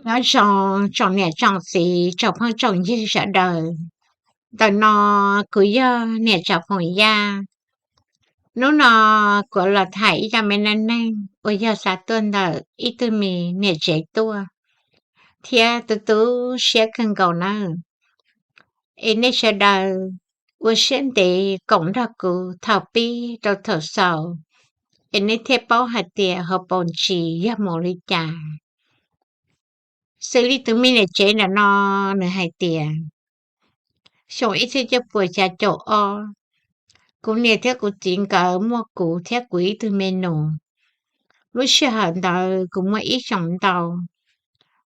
Nyob zoo tsoom niam tsoom txiv tsoom phooj tsoom ywg sawv daws. Ntawm no kuv yog niam tsov Foom Yaj. Hnub no kuv los tham ib zaj me neej neeg uas yog xa tuaj ntawm ib tug me niam tsev tuaj, thiab tu tu siab kawg nkaus nawb. Es nej sawv daws ua siab ntev koom nrog kuv thaum pib rau thaum xaus, es nej thiaj paub hais tias hauv paus ntsis yog mus li cas. Xws li tus me niam tsev ntawm no, nws hais tias, xyoo ib txhiab cuaj puas xya caum ob, kuv niam thiab kuv txiv nkawd muaj kuv thiab kuv ib tug me nus. Lub sij hawm ntawd kuv muaj ib xyoos ntau,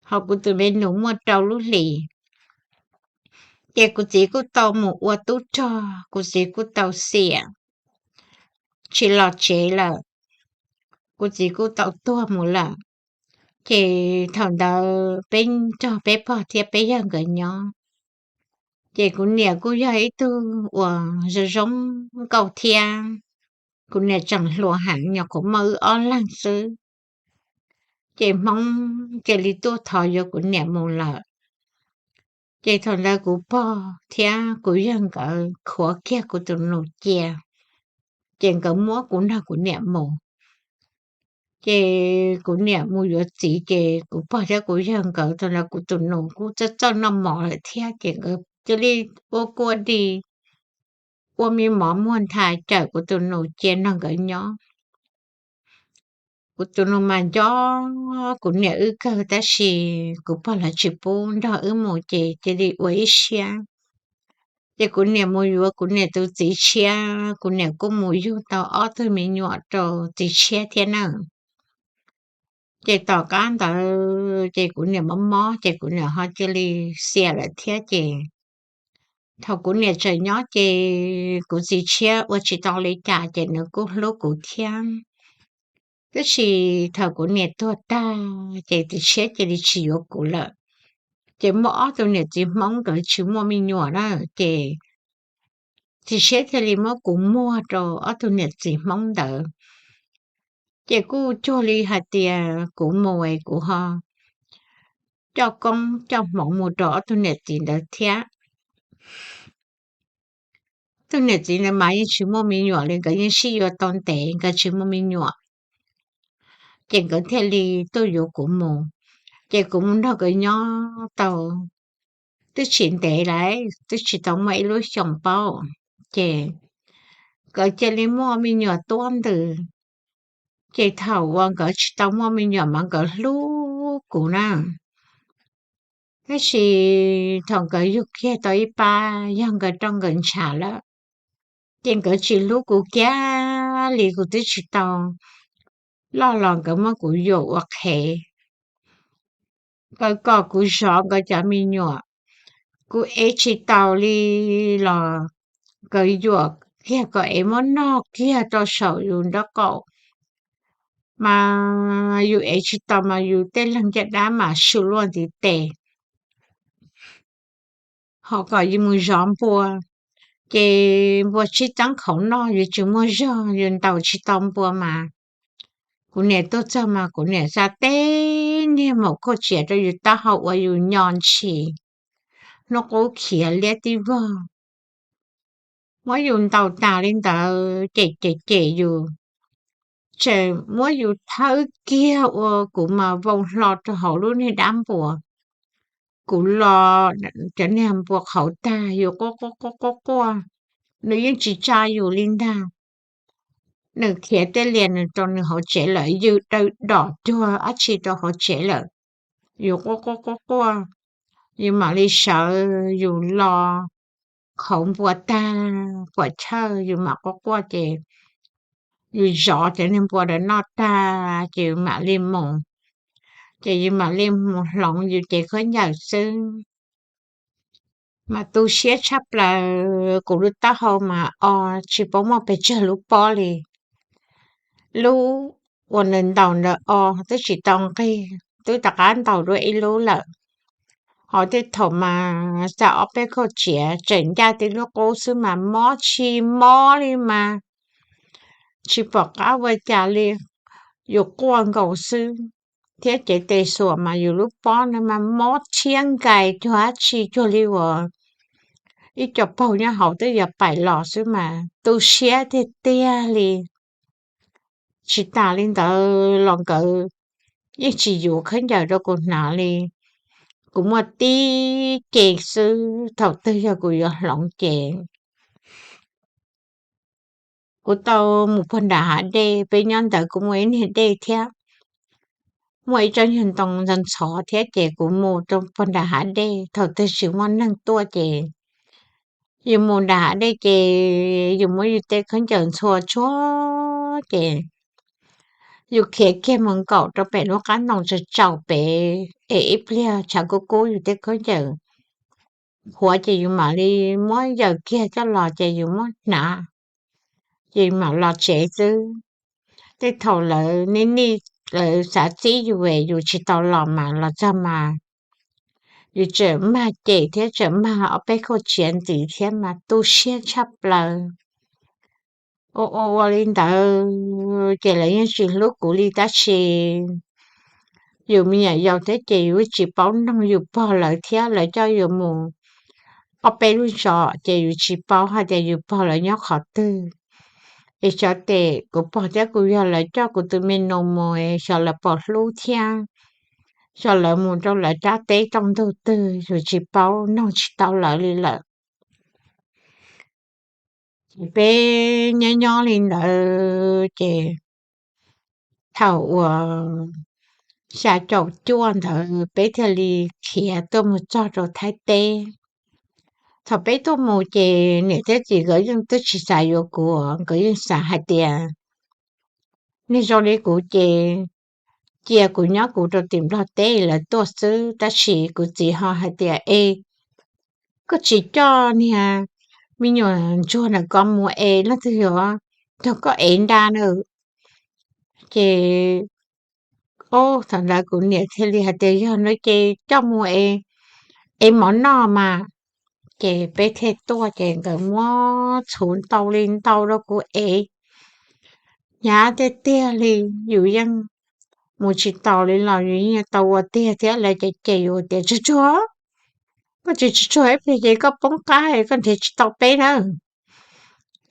hos kuv tus me nus muaj rau lub hlis. Ces kuv txiv kuj tau mus ua tub rog, kuv txiv kuj tau xiam tsis los tsev lawm, kuv txiv kuj tau tuag mus lawm. Ces thaum ntawd peb nrog peb pog thiab peb yawg nkawd nyob. Ces kuv niam kuj yog ib tug uas zoo zoo nkauj thiab, kuv niam tseem hluas heev, nyuam qhuav muaj wb ob leeg xwb. Ces Hmoob cia li tuaj thov yuav kuv niam mus lawm. Ces thaum ntawd kuv pog thiab kuv yawg nkawd khuav kiag kuv tus nus cia, ces nkawd muab kuv nrog kuv niam mus. Ces kuv niam mus yuav txiv, ces kuv pog thiab kuv yawg nkawd, thaum ntawd kuv tus nus kuj txawj txawj noj mov lawm thiab, ces nkawd cia li ua kua dig, ua me mov muag ntha cawm kuv tus nus cia nrog nkawd nyob. Kuv tus nus mas nco kuv niam wb kawg, tab sis kuv pog lawv tsis pub nrog wb mus, ces cia li ua ib siab. Ces kuv niam mus yuav kuv niam tus txiv tshiab, kuv niam kuj mus yug tau ob tug me nyuam rau txiv tshiab thiab na. Ces tom qab ntawd ces kuv niam mob mob, ces kuv niam ho cia li xiam lawm thiab. Ces thaum kuv niam tseem nyob ces kuv txiv tshiab ua tsis tau li cas, ces nws kuj hlub kuv thiab. Tab sis thaum kuv niam tuag tag, ces txiv tshiab cia li tsis yuav kuv lawm. Ces muaj ob tug niam txiv Hmoob nkawd tsis muaj me nyuam na, ces txiv tshiab thiaj li muab kuv muag rau ob tug niam txiv Hmoob ntawd. Ces kuj cuag li hais tias kuv mus es kuv ho coj koob coj hmoov mus rau ob tug niam txiv ntawd thiab. Tug niam txiv ntawd mas yeej tsis muaj me nyuam li, nkawd yeej sib yuav tau ntev, nkawd tsis muaj me nyuam. Ces nkawd thiaj li tuaj yuav kuv mus. Ces kuv mus nrog nkawd nyob tau twb tsis ntev lawm, twb tsis tau muaj ib lub xyoos paub, ces nkawd cia li muaj me nyuam tuab ntws. Ces thaum uas nkawd tsis tau muaj me nyuam mas nkawd hlub kuv na. Tab sis thaum nkawd yug kiag tau ib pab, yog nkawd rau nkawd ntshav lawm, ces nkawd tsis hlub kuv kiag li, kuv twb tsis tau loj los nkawd muab kuv yuam ua qhev. Nkawd kom kuv zov nkawd cov me nyuam, kuv ev tsis tau li los nkawd yuam kiag kom ev muab noj kiag rau saum yus nraub qaum. Mas yus ev tsis tau mas yus tej leeg caj dab mas su luaj ntiv tes. Ho kom yus mus zov npua, ces npua tsib teeb qhauv noj, yus tsis muaj zog, yus ntaus tsis tau npua mas. Kuv niam tuaj txog mas kuv niam xa teb niag maum khauj tsiav rau yus taub hau ua yus nyo ntshis, hnub qub khiav liab tib vog. Muab yus ntaus tas li ntawd ces cem cem yus, tseem muab yus thawb kiag ua kuv mas vau hlo rau hauv lub niag dab npua. Kuv los cov niag npua qhauv tag, yus quaj quaj quaj quaj quaj, nws yeej tsis tsa yus li ntag. Nws khiav tej lias nws rau nws hauv tsev lawm, yus daws dom cuag dab tsi rau hauv tsev lawm. Yus quaj quaj quaj quaj, yus mam li sawv, yus los qhauv npua tag puam chawj, yus mam quaj quaj ces yus zov cov niag npua ntawd noj tag ces yus mam li mus. Ces yus mam li mus hloov yus cev khaub ncaws xwb. Mas tu siab tshaj plaws, kuv lub taub hau mas o, tsis paub muaj pes tsawg lub pob li. Lub uas nws ntaus ntawd o twb tsis tau nqig, twb rov qab ntaus dua ib lub lawm. Ho tej thaum mas xa ob peb khauj tsiav tseem ncaj tib lub qub xwb mas mob tsis mob li mas tsis pom qab ua cas li, yus quaj nkaus xwb. thiab cev tes xuas mas yus lub pob no mas mob tshiab nkaus cuag dab tsi, cuag li uas ib co paug nyob hauv twb yuav pais los xwb mas tu siab tiag tiag li. Tsis tas li ntawd los nkawd yeej tsis yuav khaub ncaws rau kuv hnav li. Kuv muaj tib ce xwb, thaum twg yog kuv yuav hloov ces kuv tau mus puag nram hav dej, peb nyob ntawd kuv muaj ib niag dej thiab, muaj ib tsob nyuag ntoo ntxhov ntxhov thiab ces kuv mus rau puag nram hav dej, thaum twg tsis muaj neeg tuaj ces yus mus nram hav dej ces yus muab yus tej khaub ncaws ntxhua tsuag ces yus khiav kiag mus nkaum rau pem lub qab ntoo tsaus tsaus pem es ib pliag tshav kub kub yus tej khaub ncaws huav ces yus mam li muab yaws kiag coj los ces yus muab hnav ces mam los tsev xwb. Tej thaum lawv nij nij, lawv xav txib yus es yus tsis tau los mas los txog mas yus tseem mag cem thiab tseem mag ob peb kauj txiav ntxiv thiab mas tu siab tshaj plaws. Ua ua ua li ntawd ces lawv yeej tsis hlub kuv li tab sis yus me nyuam yaus thiab ces yus tsis paub noog yus pog lawv thiab, lawv coj yus mus ob peb lub zos ces yus tsis paub hais tias yus pog lawv nyob qhov twg. Es xyov tes kuv pog thiab kuv yawg lawv coj kuv tus me nus mus es xyov lawv puas hlub thiab, xyov lawv mus rau lawv rab teb rau ntug twg, yus tsis paub, noog tsis tau lawv li lawm. Ces peb nyob nyob li ntawd ces thaum uas xya caum cuaj ntawd peb thiaj li khiav tuaj mus txog rau Thaib teb. Thaum peb tuaj mus ces niam thiab txiv nkawd yeej twb tsis xav yuav kuv, nkawd yeej xav hais tias niag zoo li kuv ces cia kuv nyob kuv rau tim Nplog teb lawv tuaj xwb, tab sis kuv txiv ho hais tias es koj tsis coj niag me nyuam ntsuag ntawm ko mus es leej twg yuav nrog koj ev nra na. Ces thaum ntawd kuv niam thiaj li hais tias yog no ces coj mus ev mov noj mas. Ces peb thiaj tuaj ces nkawd muab txhuv ntau li ntau rau kuv ev. Hnyav tiag tiag li, yus yeej mus tsis taus li los yus yeej tau ua tiag thiab, lawv ces ces yus tias tsuag tsuag, koj tsis tsuag tsuag ib pliag ces koj poob qab koj nrhiav tsis tau peb na.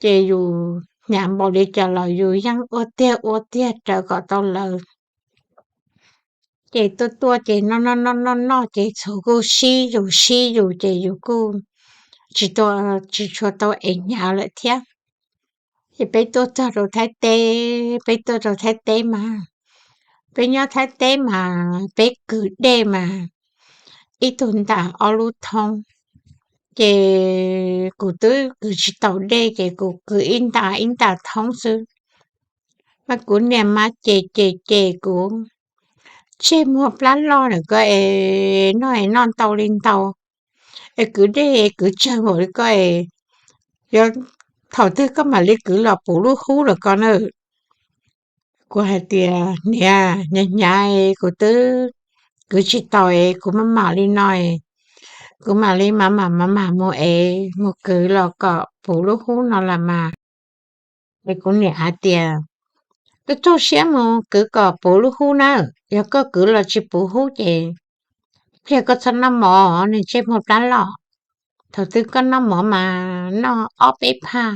Ces yus hnyav npaum li cas los yus yeej ua tiag ua tiag raws kom tau lawv. Ces tuaj tuaj ces noj noj noj noj noj ces txhuv kuj sib yus sib yus ces yus kuj tsis tau, tsis tshua tau ev hnyav lawm thiab. Ces peb tuaj txog rau Thaib teb, peb tuaj rau Thaib teb mas, peb nyob Thaib teb mas peb kwv dej mas ib tug ntas ob lub thoob. Ces kuv twb kwv tsis taus dej ces kuv kwv ib nta ib nta thoob xwb. Mas kuv niam mas ces ces ces kuv, ntsej muag plab loj lawm ko es noj es noj ntau li ntau, es kwv dej kwv tsawg npaum li ko es yuav thaum twg koj mam li kwv los puv lub hub lawm ko na. Kuv hais tias niam, hnyav hnyav es kuv twb kwv tsis taus es kuv maj mam li no es kuv mam li mam mam mam mam mus es mus kwv los kom puv lub hub no los mas. Ces kuv niam hais tias, koj txaus siab mus kwv kom puv lub hub na, yog koj kwv los tsis puv hub ces ib pliag koj txhob noj mov, niag ntsej muag plab loj. Thaum twg koj noj mov mas noj ob peb phaj,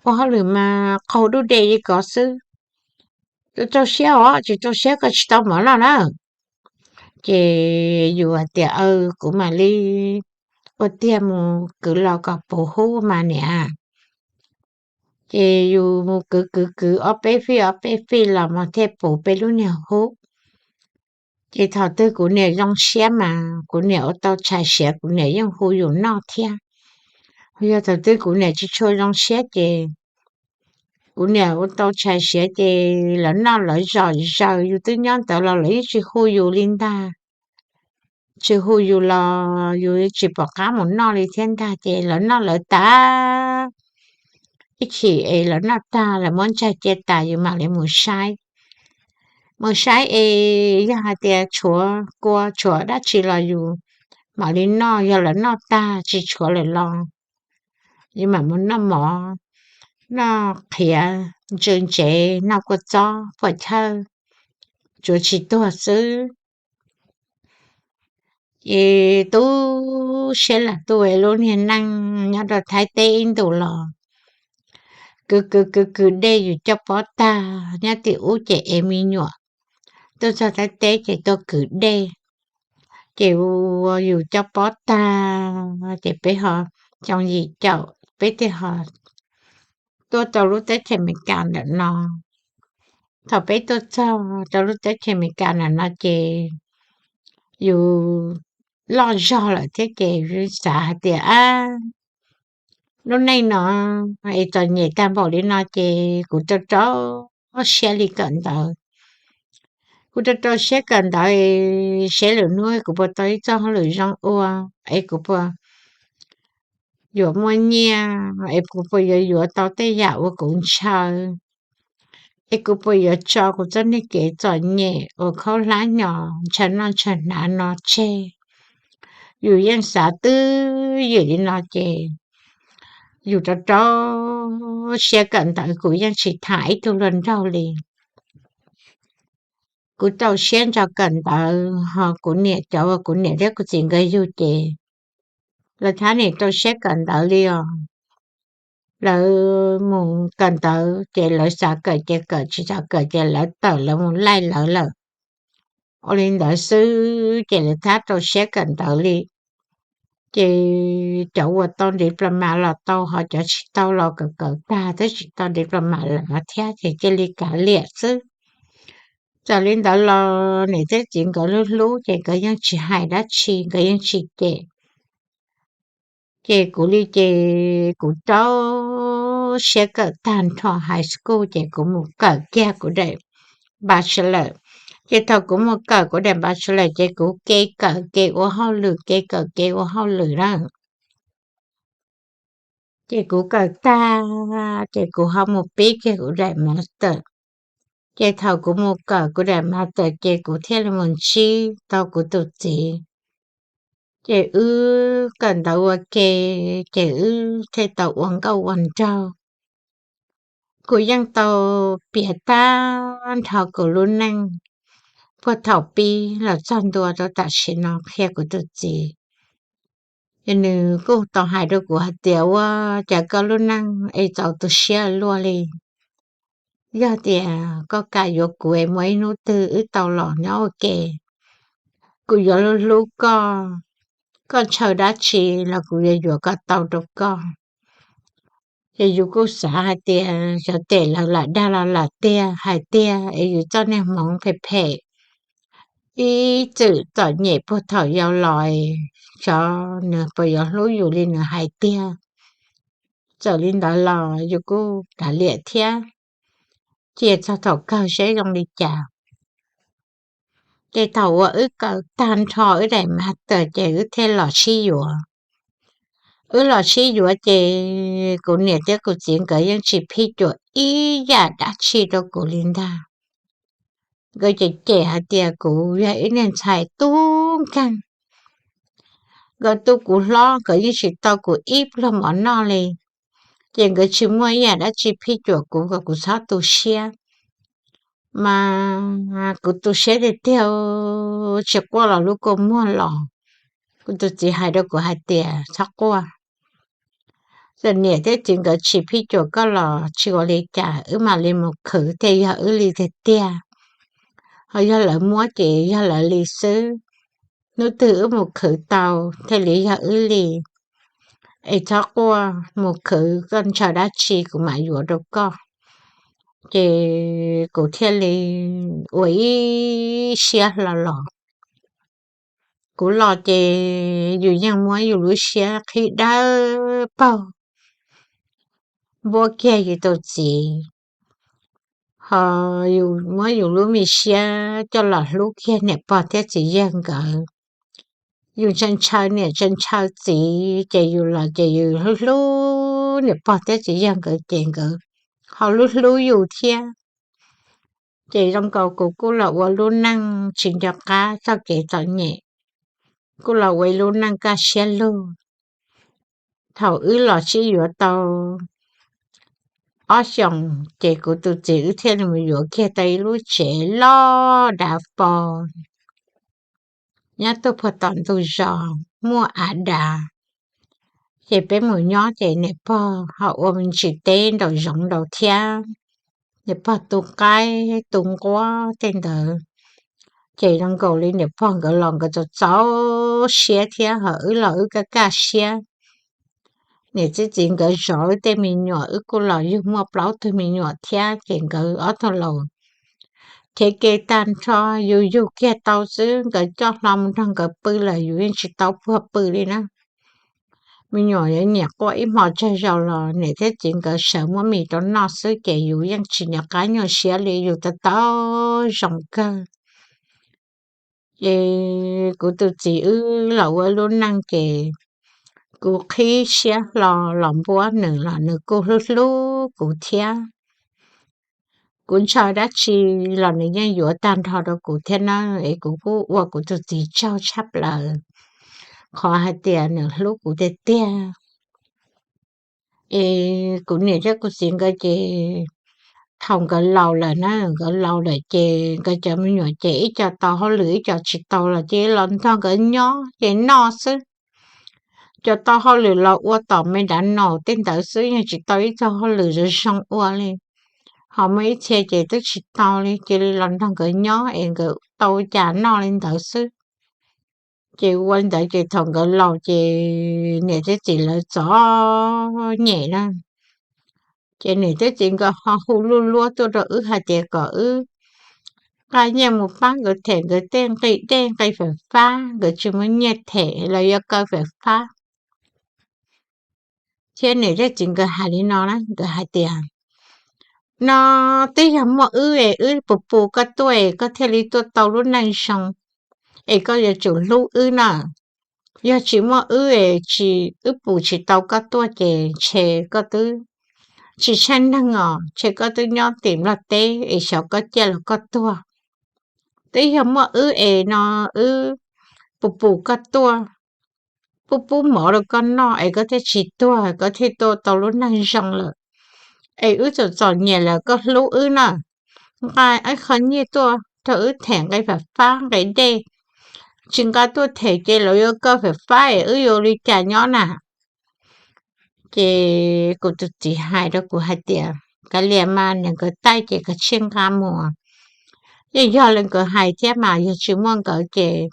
ua hauj lwm mas qaug dub de li ko xwb. Koj txaus siab os, tsis txaus siab koj tsis tau mov noj na. Ces yus hais tias, kuv mam li ua tiag mus kwv los kom puv hub mas niam. Ces yus mus kwv kwv kwv ob peb fij ob peb fij los mas thiaj puv peb lub niag hub. Ces thaum twg kuv niam zoo siab mas kuv niam ua tau tshais siav kuv niam yeej hu yus noj thiab. Yog thaum twg kuv niam tsis tshua zoo siab ces kuv niam ua tau tshais siav ces lawv noj lawv zom zaws, yus twb nyob ntawd los lawv yeej tsis hu yus li ntag. Tsis hu yus los yus tsis pom qab mus noj li thiab ntag, ces lawv noj lawv tas, ib chim es lawv noj tag lawv muab ntsag cia tas yus mam li mus saib. Mus saib es yog hais tias tshuav kua tshuav dab tsi los yus mam li noj, yog lawv noj tag tsis tshuav lawm los yus mam mus noj mov, noj qhiav, ntsws ntsev, noj kua txob puas chawj, tsuas tsis tuag xwb. Ces tu siab lam tu lub niag neej nyob rau Thaib teb ib ntus los, kwv kwv kwv kwv dej yus coj pob tag nyob tim ub ces ev me nyuam tuaj txog Thaib teb ces tuaj kwv dej. Ces ua yus coj pob tag ces peb ho xyoo yim caum peb thiaj ho tuaj rau lub teb chaws Amelikas ntawm no. Thaum peb tuaj txog rau lub teb chaws Amelikas ntawm no ces yus loj zog lawm thiab ces xav hais tias, ab, lub neej no es txom nyem tag npaum li no ces kuv rau rau siab li kawm ntawv. Kuv rau rau siab kawm ntawv, seb lwm hnub kuv puas tau ib txoj hauj lwm zoo ua, es kuv puas yuav muaj nyiaj, es kuv puas yuav yuav tau tej yam uas kuv ntshaw, es kuv puas yuav tso kuv txoj niag kev txom nyem uas khaub hlab hnyo ntshaw noj ntshaw hnav no tseg. Yus yeej xav twj ywm li no ces yus rau rau siab kawm ntawv, kuv yeej tsis tham ib tug hluas nraug li. Kuv rau siab ntso kawm ntawv, ho kuv niam, cov uas kuv niam thiab kuv txiv nkawd yug ces lawv thiaj nim rau siab kawm ntawv li os. Lawv mus kawm ntawv ces lawv xav kawm ces kawm, tsis xav kawm ces lawv tawm lawv mus laij lawv lawm. Ua li ntawd xwb ces lawv thiaj rau siab kawm ntawv li. Ces cov uas tau diploma los tau, ho cov tsis tau los kawm kawm tag thiab tsis tau diploma los thiab ces cia li kav liam xwb. Txawm li ntawd los niam thiab txiv nkawd hlub hlub ces nkawd yeej tsis hais dab tsi, nkawd yeej tsis cem. Ces kuv li ces kuv rau siab kawm tag nrho high school ces kuv mus kawm kiag kuv daim bachelor. Ces thaum kuv mus kawm kuv daim bachelor ces kuv ke kawm ke ua hauj lwm, ke kawm ke ua hauj lwm na. Ces kuv kawm tag ces kuv ho mus pib kiag kuv daim master. Ces thaum kuv mus kawm kuv daim master ces kuv thiaj li mus ntsib tau kuv tus txiv. Ces wb kawm ntawv ua ke, ces wb thiaj tau ua nkauj ua nraug. Kuv yeej tau piav tag nrho kuv lub neej puag thaum pib los txog ntua rau tam sim no qhia kuv tus txiv. Ces nws kuj tau hais rau kuv hais tias, ua cas koj lub neej es txaus tu siab luaj li. Yog tias koj kam yuav kuv es muaj ib hnub twg wb tau los nyob ua ke, kuv yuav hlub hlub koj, koj ntshaw dab tsi los kuv yuav yuav kom tau rau koj. Ces yus kuj xav hais tias xyov tes lawv lam dag los lam tiag hais tiag es yus txoj niag hmoov phem phem ib txwm txom nyem puag thaum yau los, xyov nws puas yuav hlub yus li nws hais tiag. Txawm li ntawd los yus kuj kav liam thiab, cia txog thaum kawg seb zoo li cas. Ces thaum uas wb kawm tag nrho wb daim master ces wb thiaj los sib yuav. Wb los sib yuav ces kuv niam thiab kuv txiv nkawd yeej tsis phij cuam ib yam dab tsi rau kuv li ntag. Nkawd cem cem hais tias kuv yog ib niag ntxhais tub nkeeg. Nkawd tu kuv hlob nkawd yeej tsis tau kuv ib pluag mov noj li. Ces nkawd tsis muaj ib yam dab tsi phij cuam kuv kom kuv txhob tu siab. Mas kuv tu siab tiag tiag, tsis quaj los lub kua muag los. Kuv tus txiv hais rau kuv hais tias, txhob quaj, txawm niam thiab txiv nkawd tsis phij cuam koj los tsis ua li cas, wb mam li mus khwv thiaj yog wb li tiag tiag. Ho yog lawv muab ces yog lawv li xwb. Hnub twg wb mus khwv tau thiaj li yog wb li. Es txhob quaj, mus khwv, koj ntshaw dab tsi kuv mam yuav rau koj. Ces kuv thiaj li ua ib siab hlo los. Kuv los ces yus yeej muab yus lub siab qhib dawb paug, npuab kiag yus tus txiv, ho yus muab yus lub me siab coj los hlub kiag niam pog thiab txiv yawg nkawd. Yus ntshaw ntshaw niam ntshaw ntshaw txiv ces yus los ces yus hlub hlub niam pog thiab txiv yawg nkawd ces nkawd ho hlub hlub yus thiab. Ces zoo nkaus kuv kuj los ua lub neej tsis nco qab txoj kev txom nyem, kuj los ua ib lub neej kaj siab lug. Thaum wb los sib yuav tau ob xyoos ces kuv tus txiv wb thiaj li mus yuav kiag tau ib lub tsev loj dav fo nyob tuaj puag tom ntug zos muaj av dav. Ces peb mus nyob ces niam pog ho ua me ntsis teb nraum zoov nraud thiab. Niam pog tu qaib tu nquab tej ntawd, ces zoo nkaus li niam pog nkawd los nkawd txaus txaus siab thiab ho wb los wb kaj kaj siab. Niam thiab txiv nkawd zov wb tej me nyuam, wb kuj los yug muaj plaub tug me nyuam thiab ces nkawd ob tug laus thiab kev tag nrho yus yug kiag tau xwb, nkawd coj hlo mus nrog nkawd pw lawm yus yeej tsis tau puag pw li na. Me nyuam yuav nyiam quaj ib hmo tsawg zaus los niam thiab txiv nkawd sawv muab mis rau noj xwb ces yus yeej tsis nco qab nyuaj siab li, yus tau tau zoo kawg. Ces kuv tus txiv wb los ua lub neej ces kuv qhib siab hlo los npuab nws los nws kuj hlub hlub kuv thiab. Kuv ntshaw dab tsi los nws yeej yuav tag nrho rau kuv thiab na, es kuv kuj ua kuv tus txiv tsaug tshaj plaws qhov hais tias nws hlub kuv tiag tiag. Es kuv niam thiab kuv txiv nkawd ces thaum nkawd laus lawm na, nkawd laus lawm ces nkawd cov me nyuam ces ib co tau hauj lwm ib co tsis tau los ces los nrog nkawd nyob ces noj xwb. Cov tau hauj lwm los ua tom me dav naus tej ntawd xwb, yeej tsis tau ib txog hauj lwm zoo zoo ua li. Ho muaj ib txhia ces twb tsis tau li, cia li los nrog nkawd nyob es nkawd tau cas noj li ntawd xwb. Ces ua li ntawd ces thaum nkawd laus ces niam thiab txiv lawv txom nyem na. Ces niam thiab txiv nkawd ho hu luj luab tuaj rau wb hais tias kom wb nqa nyiaj mus pab nkawd them nkawd tej nqi dej nqi fam fab, nkawd tsis muaj nyiaj them los yuav kaw fam fab. Thiab niam thiab txiv nkawd hais li no na, nkawd hais tias, no twb yog muaj wb es wb pus pus koj tuaj es koj thiaj li tuaj tau lub neej zoo, es koj yuav tsum hlub wb na. Yog tsis muaj wb es tsis, wb pus tsis tau koj tuaj ces ntshe koj twb tsis tsheej neeg os, ntshe koj twb nyob tim Nplog teb es xyov koj ciaj los koj tuag. Twb yog muaj wb es no wb pus pus koj tuaj, pub pub mov rau koj noj es koj thiaj tsis tuag, koj thiaj tuaj tau lub neej zoo lawm. Es wb txom txom nyem lawm koj hlub wb na, nqa ib qho nyiaj tuaj rau wb them nqi fam fab nqi dej, tsis nqa tuaj them ces lawv yuav kaw fam fab es wb yuav ua li cas nyob na. Ces kuv tus txiv hais rau kuv hais tias, kav liam mas, niam nkawd taij ces kav tsij nqa mus. Yeej yog li nkawd hais thiab mas, yog tsis muaj nkawd ces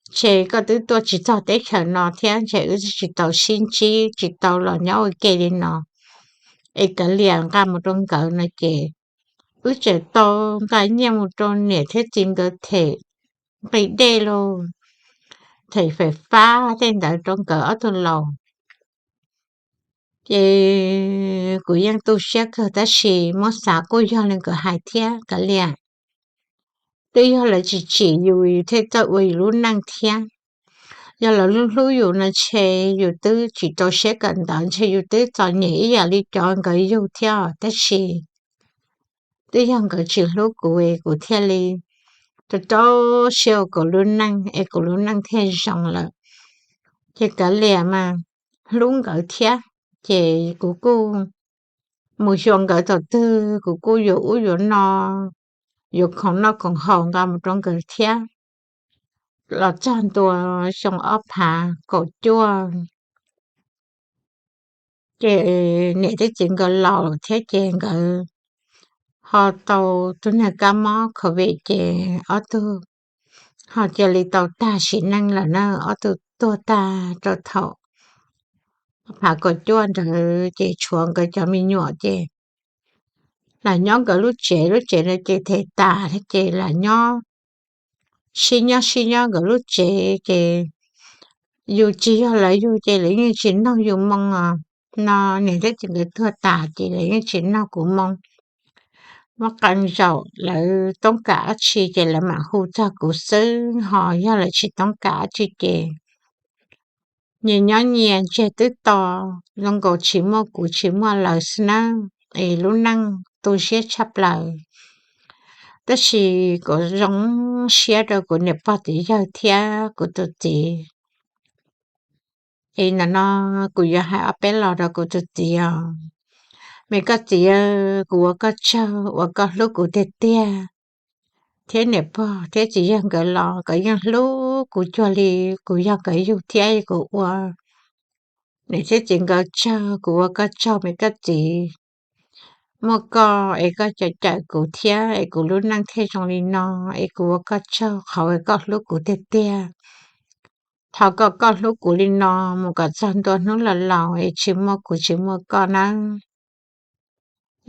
ntshe koj twb tuaj tsis txog teb chaws no thiab ntshe wb twb tsis tau sib ntsib tsis tau los nyob ua ke li no. Es kav liam nqa mus rau nkawd no ces wb tseem tau nqa nyiaj mus rau niam thiab txiv nkawd them nqi dej los them fam fab tej ntawd rau nkawd ob tug laus. Ces kuv yeej tu siab kawg tab sis muab xav kuj yog li nkawd hais thiab, kav liam, twb yog lawv tsis tsim yus thiaj txawj ua yus lub neej thiab. Yog lawv hlub hlub yus no ntshe yus twb tsis rau siab kawm ntawv, ntshe yus twb txom nyem ib yam li cov nkawd yug thiab os. Tab sis twb yog nkawd tsis hlub kuv es kuv thiaj li rau rau siab ua kuv lub neej es kuv lub neej thiaj zoo lawm. Ces kav liam mas, hlub nkawd thiab, ces kuv kuj mus xyuas nkawd thaum twg kuv kuj yuav ub yuav no, yuav khoom noj khoom haus nqa mus rau nkawd thiab. Los txog ntua xyoo ob phav kaum cuaj, ces niam thiab txiv nkawd laus thiab ces nkawd ho tau tus niag kab mob covid ces ob tug ho cia li tau tag sim neej lawm na, ob tug tuag tag rau thaum ob phav kaum cuaj ntawd ces tshuav nkawd cov me nyuam ces lam nyob nkawd lub tsev, lub tsev no ces them tas ces lam nyob sib nyob sib nyob nkawd lub tsev ces yus tsis yog lawv yug ces lawv yeej tsis nug yus moo os. No niam thiab txiv nkawd tuag tas ces lawv yeej tsis nug kuv moo. Muaj qee zaum lawv toob kam dab tsi ces lawv mam hu txog kuv xwb, ho yog lawv tsis toob kam dab tsi ces nyias nyob nyias ntseg twb to, zoo nkaus tsis muaj kuv tsis muaj lawv xwb nawb. Es lub neej tu siab tshaj plaws, tab sis kuv zoo siab rau kuv niam pog txiv yawg thiab kuv tus txiv. Es ntawm no kuv yuav hais ob peb los rau kuv tus txiv os. Me koj txiv, kuv ua koj tsaug uas koj hlub kuv tiag tiag, thiab niam pog thiab txiv yawg nkawd los nkawd yeej hlub kuv cuag li kuv yog nkawd yug thiab kuv ua niam thiab txiv nkawd tsaug. Kuv ua koj tsaug me koj txiv, muaj koj es koj cawm cawm kuv thiab es kuv lub neej thiaj zoo li no, es kuv ua koj tsaug qhov uas koj hlub kuv tiag tiag. Thov kom koj hlub kuv li no mus kom txog ntua hnub los laus es tsis muaj kuv tsis muaj koj nawb.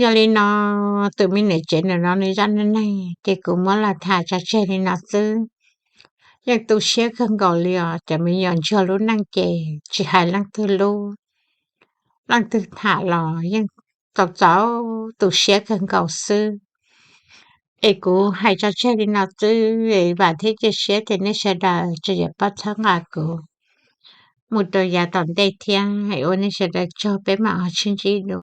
Yog li no, tus me niam tsev ntawm no nws zaj neej neeg ces kuv muab los tham tso tseg li no xwb. Yeej tu siab kawg nkaus li os, cov me nyuam ntsuag lub neej ces tsis hais leej twg lub, leej twg tham los yeej txaus txaus tu siab kawg nkaus xwb. Es kuv hais tso tseg li no xwb, vam thiab cia siab tias nej sawv daws tseem yuav pab txhawb nqa kuv mus rau yav tom ntej thiab. Ua nej sawv daws tsaug, peb mam ho sib ntsib dua.